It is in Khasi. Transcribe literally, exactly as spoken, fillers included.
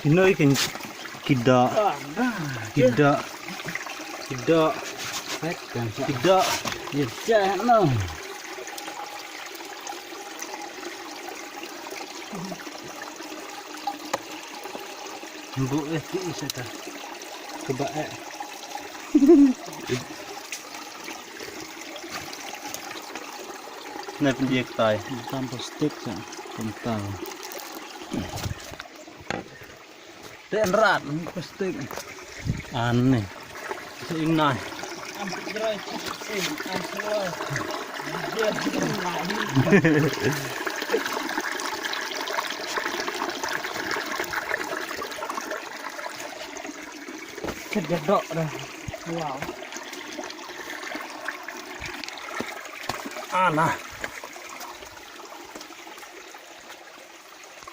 Ki noi kin ki da. Ki da. Ki da. Ki da. Mbu eh ti sata. Kaba eh. Nai pyndiek tai. Tam plastik sa. Kumtal. Te an rat plastik. An ne. Sa ing nai. Kedok dah. Wow. Ana.